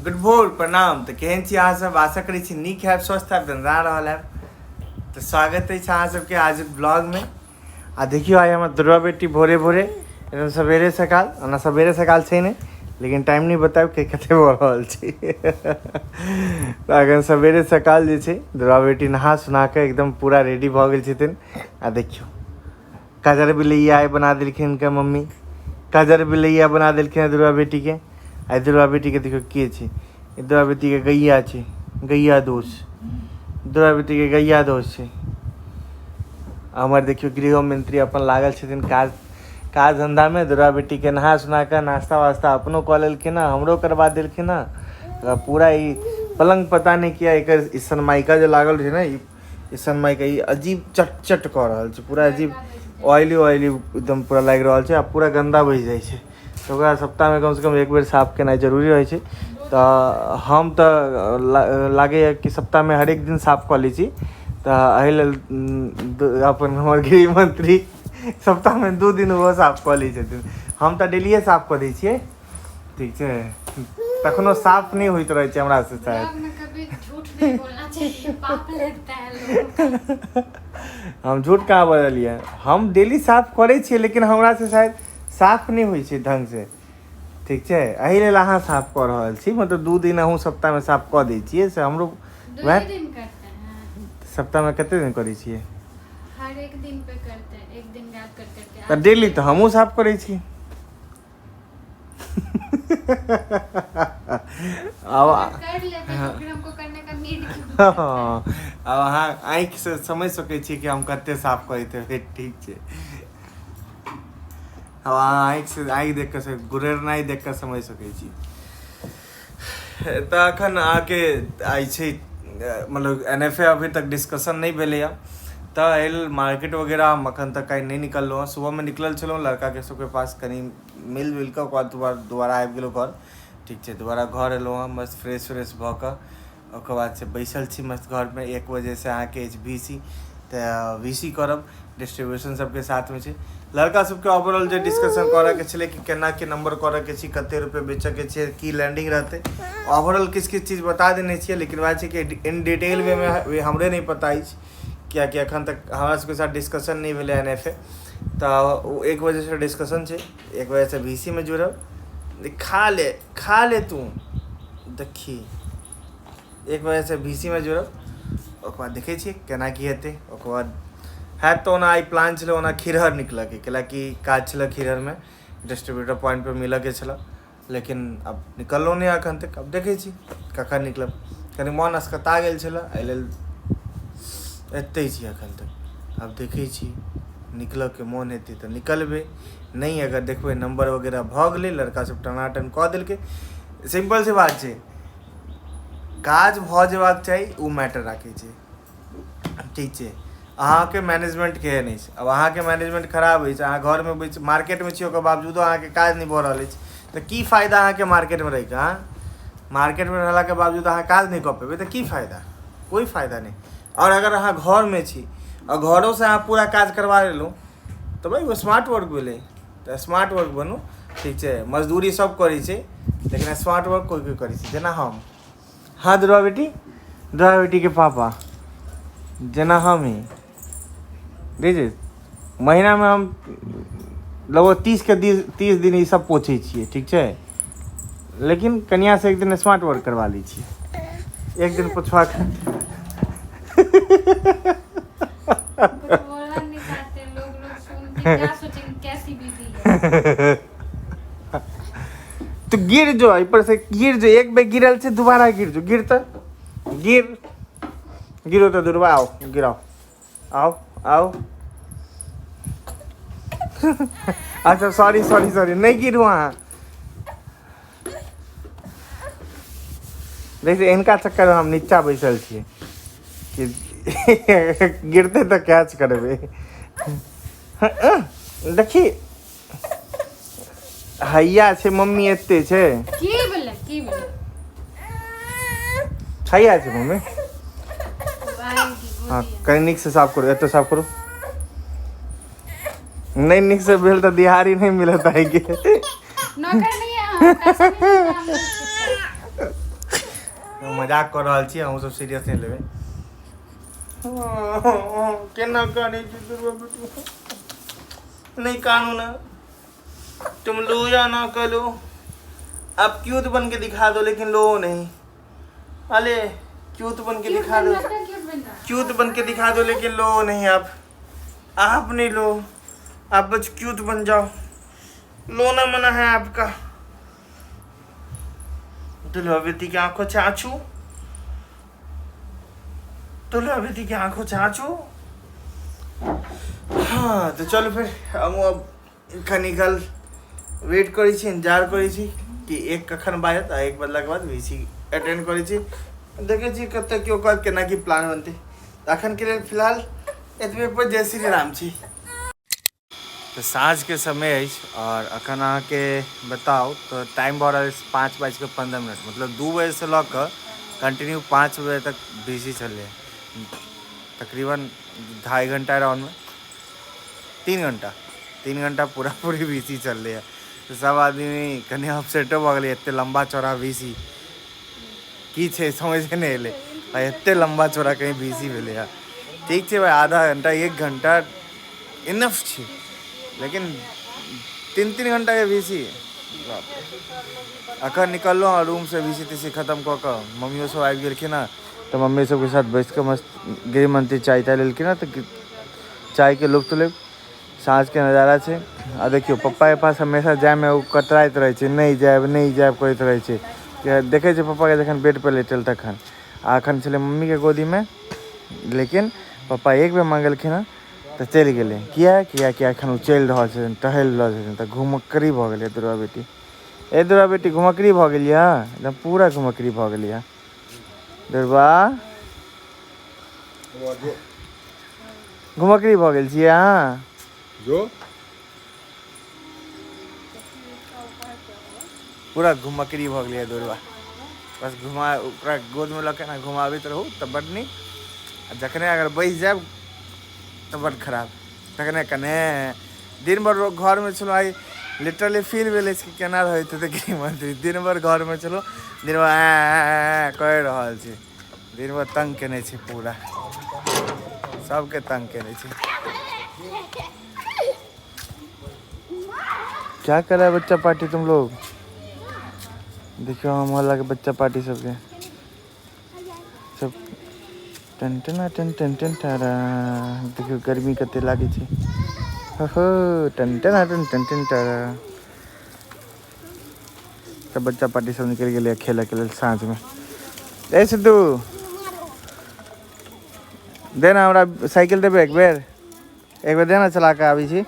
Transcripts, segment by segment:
Good भोर, प्रणाम। तऽ केहन छी अहाँ सब? आशा करै छी नीक हैब, स्वस्थ हैब, दंदना रहल हैब। तऽ स्वागत अछि अहाँ सबके आजुक ब्लॉगमे। आ देखियौ, आइ हमर दुर्गा बेटी भोरे भोरे एकदम सवेरे सकाल, ओना सवेरे सकाल छै नहि, लेकिन टाइम नहि बतायब के कते भऽ रहल छै। तऽ एखन सवेरे सकाल जे छै, दुर्गा बेटी नहा सुना कऽ एकदम पूरा रेडी भऽ गेल छथिन। आ देखियौ, काजर बिलैया आइ बना देलखिन हिनकर मम्मी, काजर बिलैया बना देलखिन दुर्गा बेटीके। आइ दुर्गा बेटीके देखियौ के छै, ई दुर्गा बेटीके गैया छै, गैया दोष, दुर्गा बेटीके गैया दोष छै। हमर देखियौ गृहमंत्री अपन लागल छथिन काज काज धन्धामे। दुर्गा बेटीके नहा सुना कऽ नाश्ता वास्ता अपनो कऽ लेलखिन हँ, हमरो करबा देलखिन हँ। पूरा ई पलङ्ग पता नहि किया एकर ई सनमाइका जे लागल छै ने, ई सनमाइका ई अजीब चट चट कऽ रहल छै, पूरा अजीब ऑयली ऑयली एकदम पूरा लागि रहल छै आ पूरा गन्दा बहि जाइ छै। तऽ ओकरा सप्ताहमे कमसँ कम एक बेर साफ केनाइ जरूरी रहै छै। तऽ हम तऽ लागैए कि सप्ताहमे हरेक दिन साफ कऽ लै छी। तऽ एहि लेल अपन हमर गृहमंत्री सप्ताहमे 2 दिन ओहो साफ कऽ लै छथिन। हम तऽ डेलिए साफ कऽ दै छियै, ठीक छै, तखनो साफ नहि होइत रहै छै हमरासँ शायद। ब्लॉग में कभी झूठ नहीं बोलना चाहिए, पाप लगता है लोगों को। हम झूठ कहाँ बजलियै? हम डेली साफ करै छियै, लेकिन हमरासँ शायद साफ नहि होइ छै ढङ्गसँ, ठीक छै। एहि लेल अहाँ साफ कऽ रहल छी, मतलब 2 दिन अहूँ सप्ताहमे साफ कऽ दै छियै से हमरो। दो वएह ही दिन करते हैं। सप्ताहमे कते दिन करै छियै? हर एक दिन पे करते हैं, एक दिन गैप कर करके। तऽ डेली तऽ हमहूँ साफ करै छी। आब अगर कर लेते तो फिर हमको करने का नीड क्यों पड़ता है? हँ, आब अहाँ आँखिसँ समझि सकै छी कि हम कते साफ करैत हेबै, ठीक छै। आब अहाँ आँखिसँ आँखि देख कऽ, गुरेरनाइ देख कऽ समझि सकै छी। तऽ एखन अहाँके आइ छै, मतलब एन एफ ए अभी तक डिस्कशन नहि भेलैए, तऽ एहि लेल मार्केट वगैरह हम एखन तक आइ नहि निकललहुँ हँ। सुबहमे निकलल छलहुँ लड़काके सबके पास, कनि मिल जुलि कऽ ओकर बाद दोबारा आबि गेलहुँ घर, ठीक छै। दोबारा घर एलहुँ हँ, मस्त फ्रेश व्रेश भऽ कऽ ओकर बाद से बैसल छी मस्त घरमे। 1 बजेसँ अहाँके अछि वी सी, तऽ वी सी करब, डिस्ट्रीब्यूशन सबके साथमे छै। लड़का सबके ओवरऑल जे डिस्कशन करऽके छलै कि केना के नंबर करऽके छै, कते रुपए बेचऽके छै, की लैंडिंग रहतै, ओवरऑल किछु किछु चीज बता देने छियै। लेकिन वएह छै कि इन डिटेल वेमे हमरे नहि पता अछि, कियाकि एखन तक हमरा सबके साथ डिस्कशन नहि भेलै एन एफ ए। तऽ ओ 1 बजेसँ डिस्कशन छै, 1 बजेसँ वी सी मे जुड़ब। खा ले, खा ले तू, देखी, 1 बजेसँ वी सी मे जुड़ब, ओकर बाद देखै छियै केना की हेतै। ओकर बाद हैत तऽ ओना आइ प्लान छलै ओना खिरहर निकलऽके, कैलाकि काज छलै खिरहरमे, डिस्ट्रीब्यूटर पॉइंटपर मिलऽके छलै, लेकिन आब निकललहुँ नहि एखन तक। आब देखै छी कखन निकलब। कनि मोन असकता गेल छलै, एहि लेल एतहि छी एखन तक। आब देखै छी, निकलऽके मोन हेतै तऽ निकलबै, नहि अगर देखबै नम्बर वगैरह भऽ गेलै, लड़का सब टनाटन कऽ देलकै। सिम्पल से बात छै, काज भऽ जेबाक चाही, ओ मैटर राखै छै, ठीक छै। अहाँके मैनेजमेंट केहन अछि? आब अहाँके मैनेजमेंट खराब अछि, अहाँ घरमे बैस मार्केटमे छी, ओकर बावजूदो अहाँके काज नहि भऽ रहल अछि, तऽ की फायदा अहाँके मार्केटमे रहिके? अहाँ मार्केटमे रहलाके बावजूद अहाँ काज नहि कऽ पेबै तऽ की फायदा? कोइ फायदा नहि। आओर अगर अहाँ घरमे छी आओर घरोसँ अहाँ पूरा काज करबा लेलहुँ तऽ भाइ ओ स्मार्ट वर्क भेलै। तऽ स्मार्ट वर्क बनू, ठीक छै। मजदूरी सब करै छै, लेकिन स्मार्ट वर्क कोइ कोइ करै छै, जेना हम। हाँ दुर्गा बेटी, दुर्गा बेटीके पापा जेना हम ही देखै महीनामे हम लगभग 30के 30 दिन ई सब पोछै छियै, ठीक छै। लेकिन कनियासँ एक दिन स्मार्ट वर्क करबा लै छियै, एक दिन पोछवा के। कुछ बोलना नहीं चाहते लोग, लोग सुन के क्या सोचेंगे, कैसी बीवी है। तो गिर जो, एहि पर से गिर जो, एक बेर गिरल छै, दोबारा गिर जो, गिर तऽ गिर, गिरो तऽ दुर्बा, आओ गिराओ, आओ आओ। अच्छा, सॉरी सॉरी सॉरी, नहि गिरू अहाँ। देखिए, इनका चक्कर में हम नीचा बैसल छियै कि गिरते तऽ कैच करबै। देखी, हैया छै मम्मी, एते छै। की भेलै, की भेलै? हैया छै मम्मी। आएगी। हँ। गोदी। कनि नीकसँ साफ करू, एतऽ साफ करू। नहि नीकसँ भेल तऽ दिहाड़ी नहि मिलत आइके। नौकर नहीं है हम, पैसा नहीं मिलता हम लोग। मजाक कऽ रहल छी, अहूँ सब सीरियस नहि लेबै। केना कानै छी दुर्गा बेटी, नहीं कानू ना, तुम लो या ना करो, आप क्यूट बन के दिखा दो लेकिन लो नहीं। अले क्यूट बन के दिखा दो, क्यूट बन के दिखा दो लेकिन लो नहीं। आप नहीं लो, आप बस क्यूट बन जाओ, लोना मना है आपका। दुल्हा बेटी के आंखों से आंसू, दुल्हा बेटी के आंखों से आंसू। हाँ तो चलो फिर हम अब कनी काल वेट करै छी, इंतजार करै छी कि एक कखन बाजत आ एक बजलाके बाद वीसी अटेंड करै छी। देखै छी कतऽ केओ कहत केना की प्लान बनतै। अखन के लेल फिलहाल एतबे पर जय श्री राम छी। तऽ साँझके समय अछि आओर अखन अहाँके बताउ तऽ टाइम भऽ रहल अछि 5:15, मतलब 2 बजेसँ लऽ कऽ कंटिन्यू 5 बजे तक बिजी छलै, तकरीबन 2.5 घंटा अराउंडमे, 3 घंटा, 3 घंटा पूरा पूरी बिजी चललै हँ। तऽ सब आदमी कनि अपसेटो भऽ गेलै, एते लम्बा चौड़ा बिजी की छै समझे नहि एलै भाई, एते लम्बा चौड़ा कहीं बिजी भेलै हँ। ठीक छै भाई, आधा घंटा 1 घंटा इनफ छै, लेकिन 3-3 घंटा के बीसी बाप रे। अखन निकललहुँ हँ रूमसँ बीसी तीसी खतम कऽ कऽ, मम्मियो सब आबि गेलखिन हँ तऽ मम्मी सबके साथ बैस कऽ मस्त गृहमंत्री चाय ताय लेलखिन हँ, तऽ चायके लुत्फ लेब। साँझके नजारा छै आ देखियौ पप्पाके पास हमेशा जायमे ओ कतराइत रहै छै, नहि जायब नहि जायब करैत रहै छै। देखै छै पप्पाके जखन बेडपर लेटल तखन, आ अखन छलै मम्मीके गोदीमे, लेकिन पप्पा एक बेर मंगेलखिन हँ तऽ चलि गेलै। किया? कियाकि अखन ओ चलि रहल छथिन, टहलि रहल छथिन, तऽ घुमक्करी भऽ गेलै दुर्गा बेटी। ए दुर्गा बेटी घुमक्करी भऽ गेलियै हँ, एकदम पूरा घुमक्करी भऽ गेलियै दुर्गा, घुमक्करी भऽ गेल छियै अहाँ। जो पूरा घुमक्करी भऽ गेलियै दुर्गा, बस घुमा ओकरा गोदमे लऽ के ना घुमाबैत रहू तऽ बड्ड नीक, आ जखने अगर बैस जायब तऽ बड्ड खराब। तखने कने दिन भरि घरमे छलहुँ, आइ लिटरली फील भेल अछि कि केना रहैत हेतै गृहमंत्री। दिन भरि घरमे छलहुँ, दिन भरि ऐं ऐं कहि रहल छी, दिन भरि तंग केने छै, पूरा सबके तंग केने छै। क्या कर रहा है बच्चा पार्टी तुम लोग? देखियो हम मोहल्ला के बच्चा पार्टी सबके सब टन टना टन टन टन टारा। देखियो गर्मी कते लागै छै, हो टन टना टन टन टन टारा। सब बच्चा पार्टी सब निकलि गेलै खेलऽके लेल साँझमे। ए सिद्धू दे ना हमरा साइकिल देबै एक बेर, एक बेर दे ना चला कऽ आबै छी।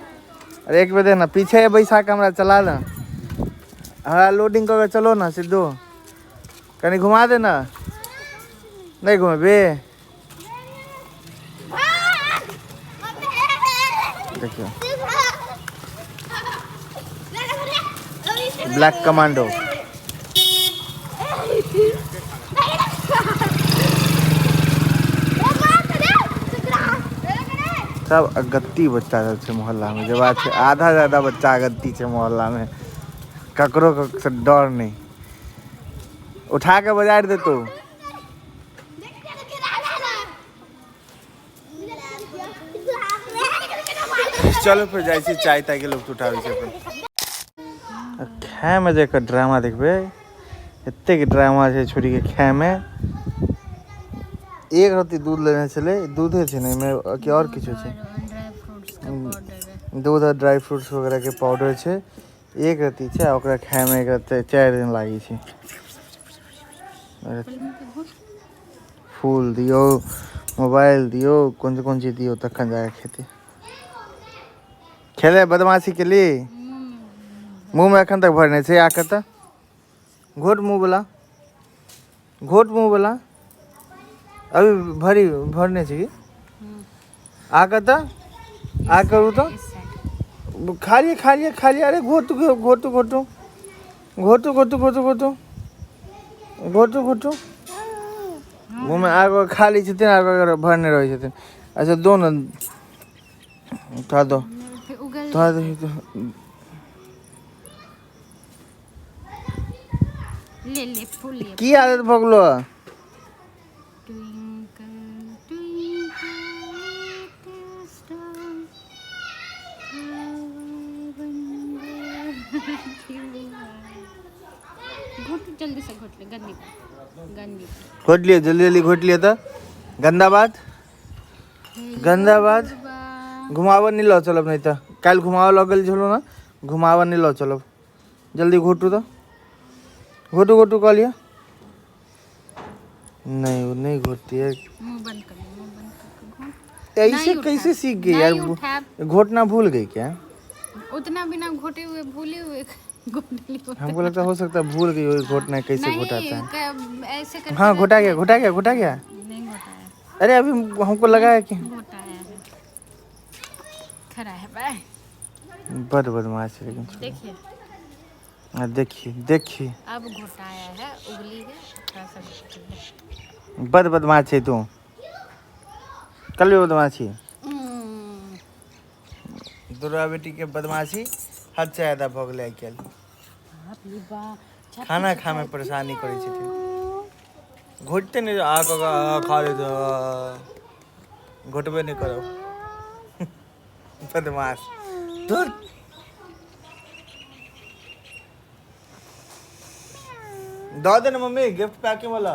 अरे एक बेर दे ना, पीछे बैसा कऽ हमरा चला ना, हमरा लोडिंग कऽ के चलो ना सिद्धू, कनि घुमा दे ना। नहीं घुमेबे? देखियो ब्लैक कमांडो सब अगत्ती बच्चा सब छै मोहल्ला में, जे बात छै आधा ज्यादा बच्चा अगत्ती छै मोहल्ला में, ककरो से डर नहीं, उठा के बजारि देतौ। चलो फिर जाइ छी चाय ताय के लुत्फ उठाबै छी अपन। खायमे जे एकर ड्रामा देखबै, एतेक ड्रामा छै छोरीके खायमे। एक रत्ती दूध लेने छलै, दूधे छै ने एहिमे कि आओर किछो छै? दूध और ड्राई फ्रूट्स वगैरह के पाउडर छै, एक रत्ती छै, आ ओकरा खायमे एकरा 4 दिन लागै छै। फूल दियौ, मोबाइल दियौ, कोन कोन चीज दियौ तखन जाके खेतै। खेले बदमाशी के लिए मुँहमे एखन तक भरने छै, आ कतऽ घोट मुँहवला, घोट मुँहवला अभी भरी भरने छै की? आ कतऽ आ करू तऽ खा लिअ, खा लिअ, खा लिअ। अरे घोटू घोटू घोटू घोटू घोटू घोटू घोटू घोटू घोटू मुँहमे आगो खा लै छथिन, आगो भरने रहै छथिन। अच्छा दो न, थोड़ा दो, थोड़ा दो। ले ले फूल ले। की आदत भऽ गेलो? घोट ले, गंदी बात, गंदी बात। घोट लिअ, जल्दी जल्दी घोट लिअ। तऽ गन्दा बात, गन्दा बात। घुमाबऽ नहि लऽ चलब, नहि तऽ काल्हि घुमाबऽ लऽ गेल छलहुँ ने, घुमाबऽ नहि लऽ चलब। जल्दी घोटू तऽ, घोटू घोटू कहलियै। नहीं, वो नहीं घोटती है। मुंह बंद कर, मुंह बंद करके घोट। ऐसे कैसे सीख गई यार? घोटना भूल गई क्या? उतना बिना घोटे हुए भूले हुए घोट लियो। हमको लगता है हो सकता है भूल गई होगी घोटना, कैसे घोटाता है। ऐसे करके। हाँ, घोटा गया, घोटा गया, घोटा गया। नहीं घोटाया। अरे अभी हमको लगा है कि घोटाया है, खरा है बाय। बड़ बदमाश है लेकिन। देखिए। हाँ, देखिए देखिए। अब घोटाया है, उगली है थोड़ा सा। बड़ बदमाश है तू, कल भी बदमाशी। दुर्गा बेटी के बदमाशी हद से ज्यादा भऽ गेलै आइ काल्हि। खाना खामे परेशानी करै छथिन, घोटते नहि, आ कऽ कऽ खा ले, घोटबे नहि करब। बदमाश धुर। दऽ दे ने मम्मी गिफ्ट पैकिंग वाला।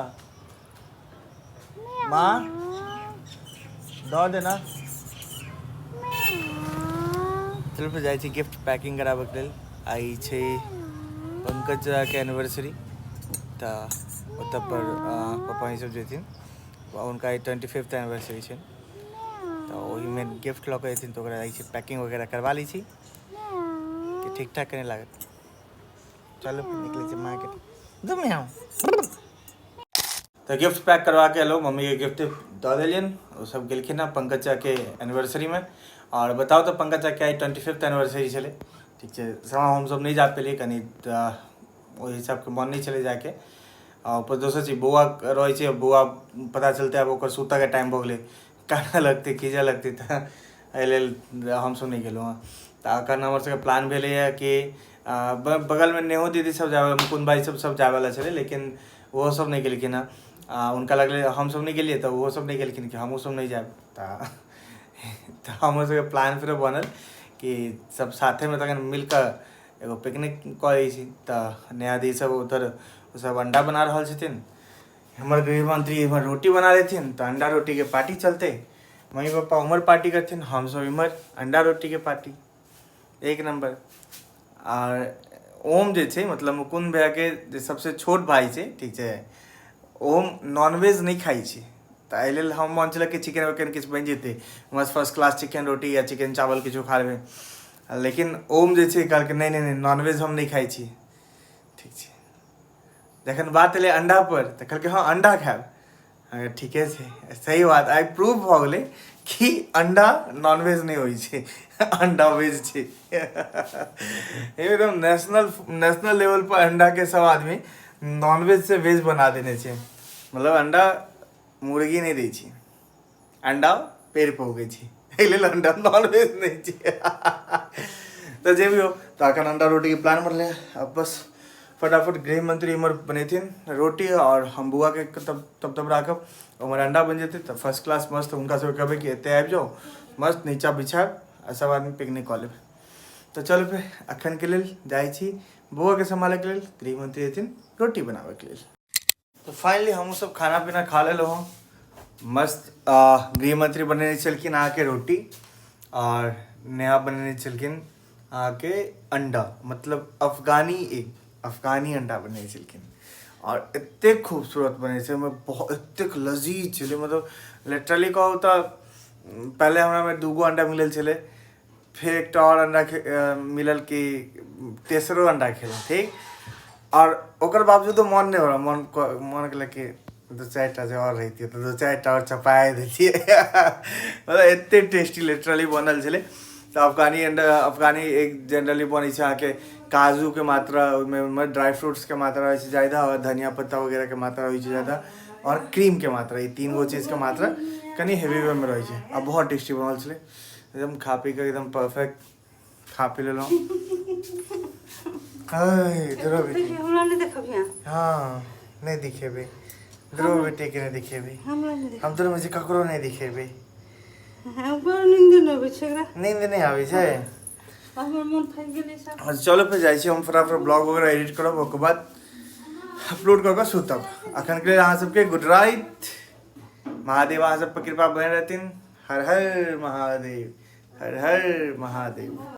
माँ, दऽ देना। चलू फेर जाइ छी गिफ्ट पैकिंग कराबैके लेल। आइ छै पंकज के एनिवर्सरी, तऽ ओतऽ पर पप्पा सब जेथिन। हुनका आइ 25th एनिवर्सरी छै, तऽ ओहिमे गिफ्ट लऽ कऽ जेथिन, तऽ ओकरा जाइ छी पैकिंग वगैरह करवा लै छी कि ठीक ठाक कनि लागत। चलू फेर निकलै छी मार्केट। तऽ गिफ्ट पैक करवा के एलहुँ, मम्मीके गिफ्ट दऽ देलियनि। ओ सब गेलखिन हँ पंकज चाके एनिवर्सरीमे। आओर बताउ तऽ पंकज चाके आइ 25th anniversary छलै। ठीक छै, sama हमसब नहि जा पेलियै, कनि तऽ ओहि हिसाबके मन नहि छलै जाके। आ ऊपर दोसर चीज बौआ रहै छै, बौआ पता चलतै आब ओकर सुतऽके टाइम भऽ गेलै, कानऽ लगतै, खीजऽ लगतै, तऽ एहि लेल हमसब नहि गेलहुँ हँ। तऽ एखन हमर सबके प्लान भेलैए कि बगलमे नेहो दीदी सब जाबै, मुकुन्द भाई सब सब जाबैवला छलै, लेकिन ओहो सब नहि गेलखिन हँ। आ हुनका लगलै हमसब नहि गेलियै तऽ ओहो सब नहि गेलखिन कि हमहूँ सब नहि जायब। तऽ हमर सबके प्लान फेरो बनल कि सब साथेमे तखन मिलकऽ एगो पिकनिक कऽ लै छी। तऽ नेहा दी सब उधर सब अंडा बना रहल छथिन, हमर गृहमंत्री इम्हर रोटी बना देथिन, तऽ अंडा रोटीके पार्टी चलतै। मम्मी पप्पा उम्हर पार्टी करथिन, हमसब इम्हर अंडा रोटीके पार्टी, एक नम्बर। आर ओम जे छै, मतलब मुकुन्द भैयाके जे सबसँ छोट भाय छै, ठीक छै, ओम नॉनवेज नहि खाइ छै, तऽ एहि लेल हम मन छलै कि चिकन विकन किछु बनि जेतै मस्त फर्स्ट क्लास, चिकन रोटी या चिकन चावल किछो खा लेबै। लेकिन ओम जे छै कहलकै नहि नहि नहि, नॉनवेज हम नहि खाइ छी। ठीक छै, जखन बात एलै अंडा पर तऽ कहलकै हँ अंडा खायब। ठीके छै, सही बात। आइ प्रूफ भऽ गेलै कि अंडा नॉनवेज नहि होइ छै, अंडा वेज छै। एकदम नेशनल नेशनल लेवल पर अंडा के सब आदमी नॉनवेज से वेज बना देने छै। मतलब अंडा मुर्गी नहि दै छै, अंडा पेड़ पर उगै छै, एहि लेल अंडा नॉनवेज नहि छै। तऽ जे भी हो, तऽ एखन अंडा रोटीके प्लान बनलै। अब बस फटाफट गृह मंत्री इम्हर बनेथिन रोटी आओर हम बौआके तब तब तब राखब, उम्हर अंडा बनि जेतै, तऽ फर्स्ट क्लास मस्त। हुनका सबके कहबै कि एतऽ आबि जाउ, मस्त नीचा बिछायब आ सब आदमी पिकनिक कऽ लेबै। तऽ चलू फेर अखनके लेल जाइ छी बौआके सम्हालैके लेल, गृहमंत्री एथिन रोटी बनाबैके लेल। तऽ फाइनली हमहूँ सब खाना पीना खा लेलहुँ हँ मस्त। गृहमंत्री बनेने छलखिन अहाँके रोटी आओर नेहा बनेने छलखिन अहाँके अंडा, मतलब अफगानी, एक अफगानी अंडा बनेने छलखिन आओर एतेक खूबसूरत बनै छै, ओहिमे बहुत एतेक लजीज छलै। मतलब लिटरली कहू तऽ पहिले हमरामे दूगो अंडा मिलल छलै, फेर एकटा आओर अंडा मिलल कि तेसरो अंडा खेलहुँ, ठीक, आओर ओकर बावजूदो मन नहि हो मन मन केलक कि दू चारि टा जे आओर रहितियै तऽ दू चारि टा आओर चपाए दैतियै। मतलब एतेक टेस्टी लिटरली बनल छलै। तऽ अफगानी अंडा, अफगानी एक जनरली बनै छै अहाँके काजूके मात्रा ओहिमे, ड्राई फ्रूट्सके मात्रा रहै छै ज्यादा, आओर धनिया पत्ता वगैरहके मात्रा होइ छै ज्यादा, आओर क्रीमके मात्रा, ई तीन गो चीजके मात्रा कनि हेवी वेमे रहै छै। आ बहुत टेस्टी बनल छलै एकदम, खा पी कऽ एकदम परफेक्ट खा पी लेलहुँ। ध्रुव बेटी, हमरा नहि देखबिहे। हँ, नहि दिखेबै, ध्रुव बेटीके नहि दिखेबै। हमरा नहि। हम तोरा में ककरो नहि दिखेबै। हमर नींद नहि अबै छै एकरा। नींद नहि आबै छै। हमर मन थाकि गेलै सब। अच्छा, चलो फेर जाइ छी हम फटाफट, ब्लॉग वगैरह एडिट करब, ओकर बाद अपलोड कऽ कऽ सुतब। अखन के लेल अहाँ सबके गुड राइट। महादेव अहाँ सब पर कृपा बने रहथिन। हर हर महादेव, हर हर महादेव।